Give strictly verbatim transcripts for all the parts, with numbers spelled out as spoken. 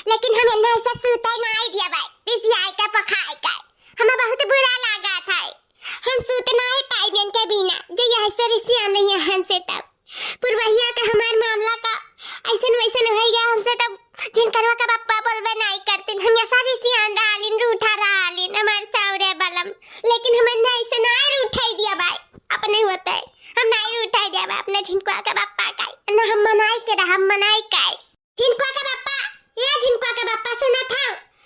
लेकिन हम इन्हें ऐसा सूते नाई दिया भाई, रिसियाई का पखाई का। हमें बहुत बुरा लागत है, हम सूते नाई पाई इनके बिना, जो यहाँ से रिसियान रही है हमसे तब। पुरवहिया का हमार मामला का ऐसन वैसन हो गया हमसे तब। झिनकनवा का बप्पा बोलबे नाई करतिन, हम ऐसा रिसियान रहलिन, रूठा रहलिन, हमार सावरे बलम। लेकिन हम इन्हें ऐसे नाई रूठाई दिया भाई, अपने होते हम नाई रूठाई दिया भाई, अपने झिनकवा का बप्पा का। ना हम मनाई के रहा, हम मनाई का। झिनकवा का बप्पा, या झिनकवा का बप्पा, सुना था,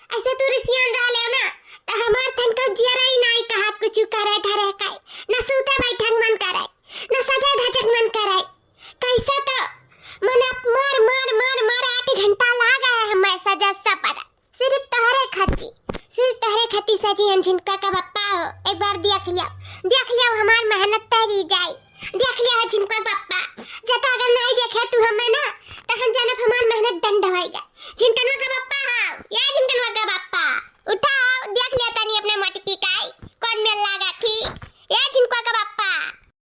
ऐसे तू रिसियान रहले ना, त हमार तनको जियरा ही नाई कहत कुछ करे धरे का, न सूते बैठक मन करे, न सजे धजक मन करे। कैसे तो मन मार, मार, मार, मार आठ घंटा लागा है हमें सजा सपरा। सिर्फ तोहरे खाती, सिर्फ तोहरे खाती सजी हम झिनकवा का बप्पा हो। एक बार देख लिया, देख लिया हमार मेहनत तरी जाई। देख लिया है झिनकवा का बप्पा, जब अगर नहीं देखे तू हमें ना, तो हम जानब हमार मेहनत डंड होएगा। झिनकनवा का बप्पा हो, या झिनकनवा का बप्पा, उठाओ, देख लिया तनी अपने मटकी का, कौन मेल लागा थी, या झिनकवा का बप्पा।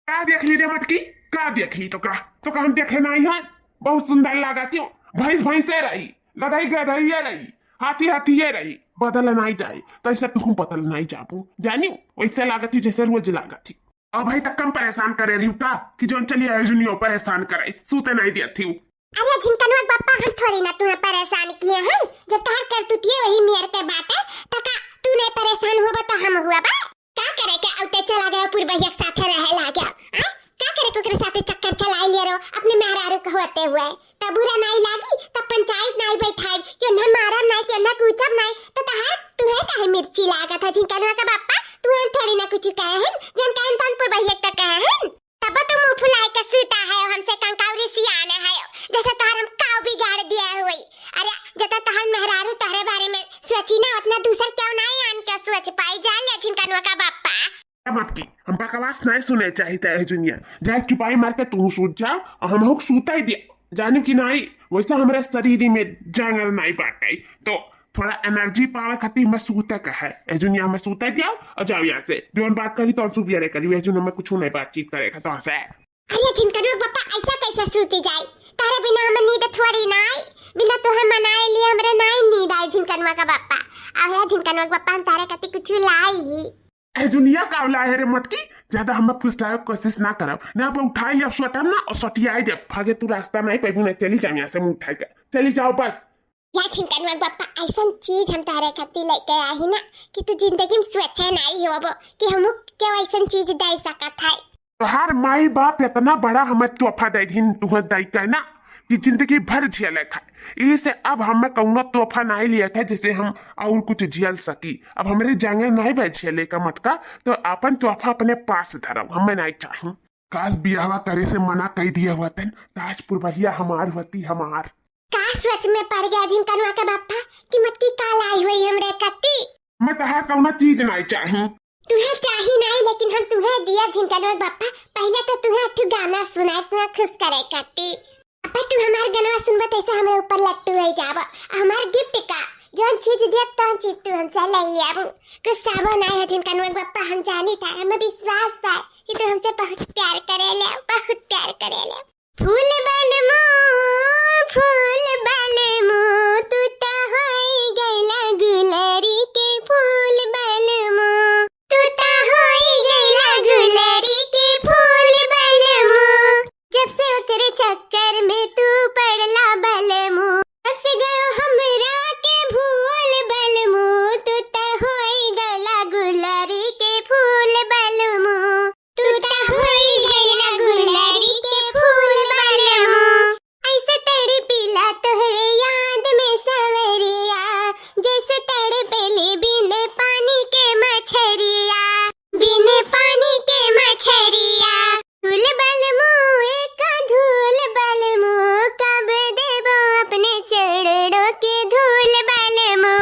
का देख ली रे मटकी, का देख ली? तो का, तो का हम देखे नहीं है? बहुत सुंदर लागा क्यों? भैंस भैंसे रही, गधई गधइये रही, हाथी हाथीये रही, बदल नहीं जाए, तो ऐसे तुम बदल नहीं जाबू, जानी? वैसे लागत ही जैसे रोज लागत ही। अब भाई तक कम परेशान करे रही का कि जौन चली आए जुनियो परेशान करे, सूते नहीं दिया थी। अरे झिनकनवा बप्पा, हम थोड़ी ना तुम्हें परेशान किए हैं, जब तहार करतूतिए वही मेर के बाटे, तो का तू नहीं परेशान हुआ तो हम हुआ बा? का करे के औते चला गया पुरबहिया के साथे रहे लाग गया, आ? का करे के ओकरे साथे चक्कर चलाए लिए रहो अपने मेहरारू के होते हुए? तब बुरा नहीं लागी, तब पंचायत नहीं बैठाई, कि उन्हें मारब नहीं, कि उन्हें कूचब नहीं, तो तहार तुहे काहे मिर्ची लागत है झिनकनवा का बप्पा? तुहे हम थोड़ी ना कुछ कहे हैं, जौन कहे हैं तौन पुरबहिया तक कहे हैं। तब तू मुंह फुलाए के सूता है, हमसे कंकावरी सियाने है, जैसे तोहर हम काव बिगाड़ दिया हुई। अरे, जतना तोहर मेहरारू तोहरे बारे में सोची ना, उतना दूसर क्यों नहीं आन के सोच पाई, जान ले झिनकनवा का बप्पा। मटकी, हम बकवास नहीं सुने चाहिए है जुनिया, जाए चुपाई मार के तू सूत जाओ और हम हुक सूता ही दिया, जाने कि नहीं, वैसे हमारे शरीर में जांगर नहीं बाटे, तो थोड़ा एनर्जी पावे खातिर मैं सूते का है। ए जुनिया, मैं सूते दिया और जाओ यहाँ से। जौन बात करी तो सुबियरे करी, ए जुनिया, मैं कुछ नहीं बातचीत करे का तो से। अरे झिनकनवा बप्पा, ऐसा कैसे सूती जाई? तारे बिना हम नींद थोड़ी ना आई, बिना तोहे मनाए लिए हमरे नाई नींद आई झिनकनवा का बप्पा। अरे झिनकनवा का बप्पा, हम तारे कति कुछ लाई ही। ए जुनिया, का लाई है रे मटकी? ज्यादा हमें फुसलाए के कोशिश ना करब, ना अब उठाई लिया स्वेटर ना और सटियाई दे, भागे तू रास्ता नहीं पैबू ना, चली जाओ यहाँ से मुंह उठाई के, चली जाओ बस। या झिनकनवा बप्पा, ऐसन चीज हम तोहरे खातिर लेके आई ना कि तू जिंदगी में सोचे नहीं होबो कि हमू के वैसन चीज दे सकत है। तोहार माई बाप इतना बड़ा हमें तोहफा दे दिन तुहे दे के ना कि जिंदगी भर झेले खाए। इसे अब हमें कौनो तोहफा नहीं लिया था जिसे हम और कुछ झेल सकी। अब हमरे जांगे नहीं बा झेले का मटका, तो अपन तोहफा अपने पास धरब, हमें नहीं चाही। काश बियाहवा करे से मना कई दिया हुआ तन, ताजपुर बढ़िया हमार होती हमार। का सोच में पड़ गया झिनकनवा का बप्पा कि मटकी का लाई हुई हमरे कत्ती? मैं तहार कौनो चीज नहीं चाही। तुहे चाही नहीं, लेकिन हम तुहे दिया झिनकनवा का बप्पा। पहले तो तुहे एक ठो गाना सुनाए, तुहे खुश करे कत्ती। अब तू हमार गनवा सुनबा तैसे हमरे ऊपर लट्टू हो जाबो, हमार गिफ्ट का जौन चीज दिया तौन चीज तू हमसे ले लेबू। गुस्साबो नहीं है झिनकनवा का बप्पा, हम जानी था, हमें विश्वास बा कि तू हमसे बहुत प्यार करे ले, बहुत प्यार करे ले। फूल बलमो, फूल बलमो, तू त होई गइला गुलरी के फूल बलमो। तू त होई गइला गुलरी के फूल बलमो। जब से ओकरे चक्कर में तू पड़ला बलमो, तब से गयो हमरा के भूल बलमो। तू त होई गइला गुलरी के फूल बलमो। तू त होई गइला गुलरी के फूल बलमो। ऐसे तड़पिला तोहरे याद में सवरिया, जैसे तड़पेले बिन पानी के मछरिया, बिन पानी के मछरिया। धूल बलमो, एक धूल बलमो, कब देबो अपने चरणों के धूल बलमो।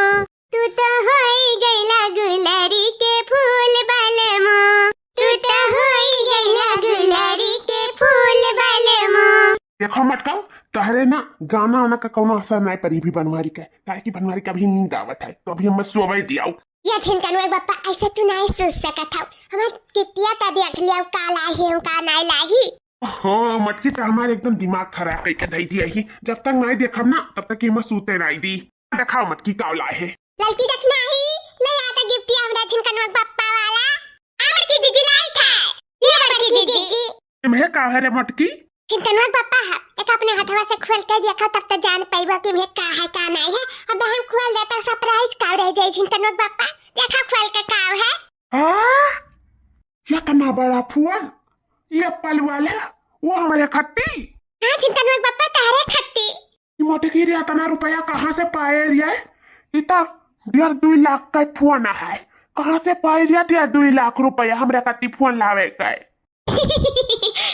तू तो होई गइला गुलरी के फूल बलमो, तू तो होई गइला गुलरी के फूल बलमो। देखो मटकाऊ, तहरे ना गाना वाना का कौनो असर नहीं पड़ी भी बनवारी के, काहे कि बनवारी का अभी नींद आवत है, तो अभी हमें सोवे दियाओ। या झिनकनवा बप्पा, ऐसे तू नहीं सोच सकत हौ। हमार किटिया ता देख लिया, का लाही हम का नहीं लाही। हाँ मटकी, तो हमारे एकदम दिमाग खराब करके धई दिया ही। जब तक नहीं देखब ना, तब तक ये मैं सूते नहीं दी। देखाओ मोटकी का लाए है। ललकी देखना ही, ले आता गिफ्टिया हमरा झिनकनवा के पप्पा वाला। आ मोटकी जीजी लाई था। ये मोटकी जीजी। इम्हे का है रे मोटकी? झिनकनवा के पप्पा है, एक अपने हथवा से खोल के देखो, तब तो जान पाइबो कि इम्हे का है का नहीं है। अब हम खोल देता, सरप्राइज का रह जाए झिनकनवा के पप्पा। देखो खोल के का है। हाँ, इतना बड़ा फोन, ये एप्पल वाला, वो हमरे खत्ती। हाँ झिनकनवा के पप्पा, तारे खत्ती। ई मोटकी रे, इतना रुपया कहाँ से पाए रे? ई तो डेढ़ दुई लाख का फोन है। कहाँ से पाए रे डेढ़ दुई लाख रुपया हमरा खातिर फोन लावे के?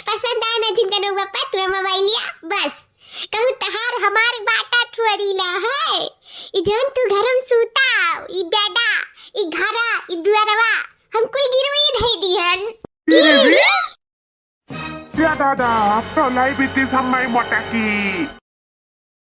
पसंद आए ना झिनकनवा के पप्पा तू मोबाइलिया? बस कहूँ तहार हमार बाटा थोड़ी ना है। ई जौन तू घर में सूता, ई बेडा, ई घरा, ई दुआरवा, हम कुल गिरवी धई दिहन। गिरवी? या दादा, अब तो लाई बीती समय मोटकी।